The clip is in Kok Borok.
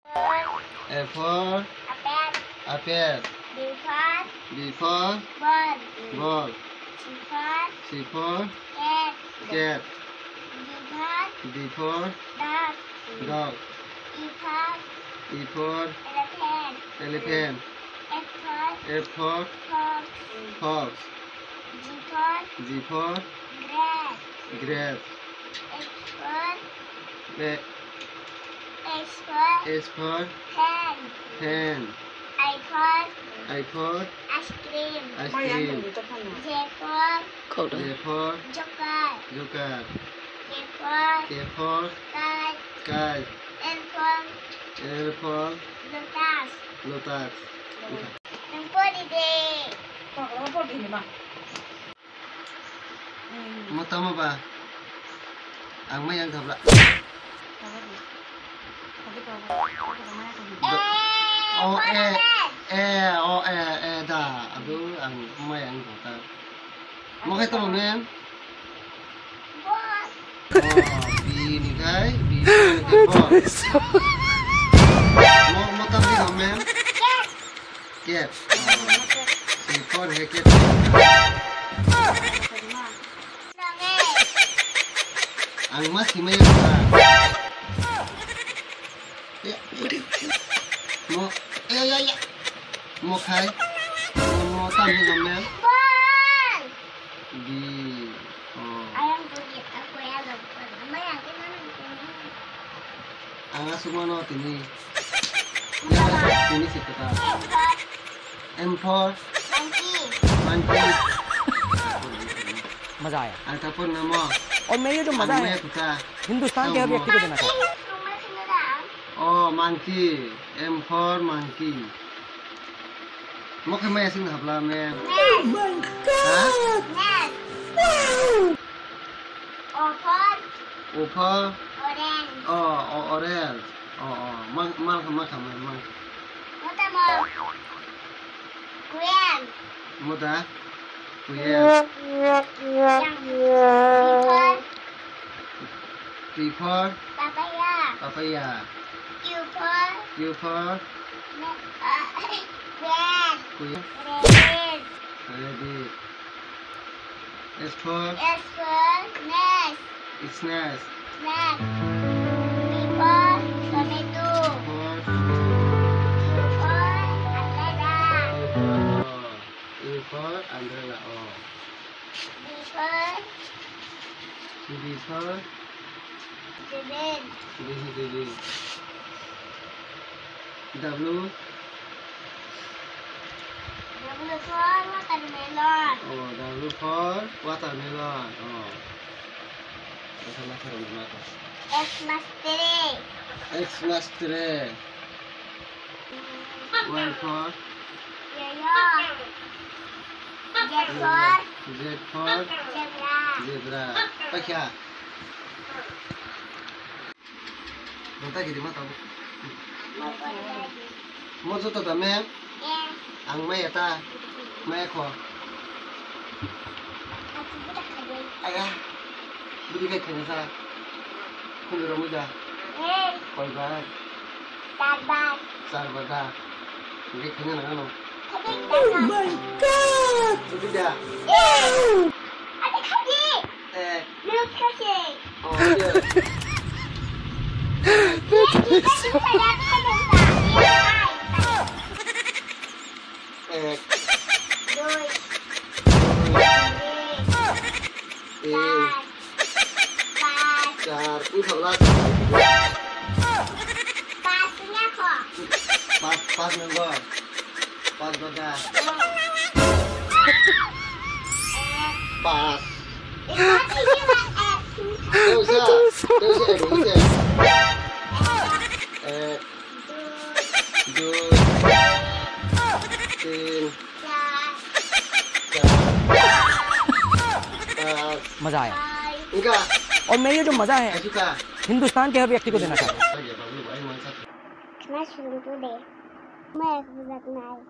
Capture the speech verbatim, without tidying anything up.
A for apple. B for ball. C for cat. D for dog. E for elephant. F for fox. G for grape. Grape. H for H for hen. I for ice cream. Ice cream. J for joker. Joker. K for kite. L for lotus. Lotus. Mo tamo ba? Ang mai ang thabla. O e, e, o e, e da. Adu ang mai ang thata. Mo khai tamo men? O, B ni khai, B ni khai. Mo, mo tamo men? Cat. Iko reke. Ang mas himaya. Ya, mo, ya, ya, ya. Mo khai. Mo, mo tam hi namme. Di. Oh. Ayang budi aku ya, lupa. Mama yang kena nanti. Ang asuk mano tini. Tini si kota. M for monkey. Monkey. मजा आया। Ang tapon namo. और मैं ये जो मजा आया, kota. हिंदुस्तान के हर व्यक्ति को देना चाहता हूँ। Oh, monkey. M for monkey. Mo khe maya sing hapla me. Oh my God. Ha? O for? O for? Orange. Oh, o-, orange. Oh, oh. Mang, mang, mang, mang, mang. Mo tamo? Kuyan. Mo da? Kuyan. Yang. P for? P for? Papaya. Papaya. Q for? Q for? Red. Kuyan. Red. Red. S for? S for nest. It's nest. Nest. T for tomato. T for? T for umbrella. Oh. U for umbrella. Oh. V for? V for? Seven. Seven, seven. W? W for watermelon. Oh, W for watermelon. Oh. X mas three. X mas three. Y for? Yo-yo. Z for? Z for? Zebra. Zebra. Paikha. Bata gidi ma tabo. Mo joto da me? Ang maya ta. Maya kho. Aya. Budi kai khanya sa. Khundu ro muja. Koi bar? Char bar. Char bar da. Budi khanya na ano. Oh my God. Budi da. Ate khadi. Eh. Milk kake. Oh, iya. Eh. Doi. Eh. Pas. Char. Wngkha bwla. Pas wngya kho. Pas, pas nanggo. Pas bada. Pas. Teusa, teusa, teusa. Ek. Dui. Tin. Char. Pas. मजा आया। Wngkha. और मैं ये जो मजा है, Ajuka. हिंदुस्तान के हर व्यक्ति को देना चाहता हूँ। Khna suru tu de. Maya khujak nai.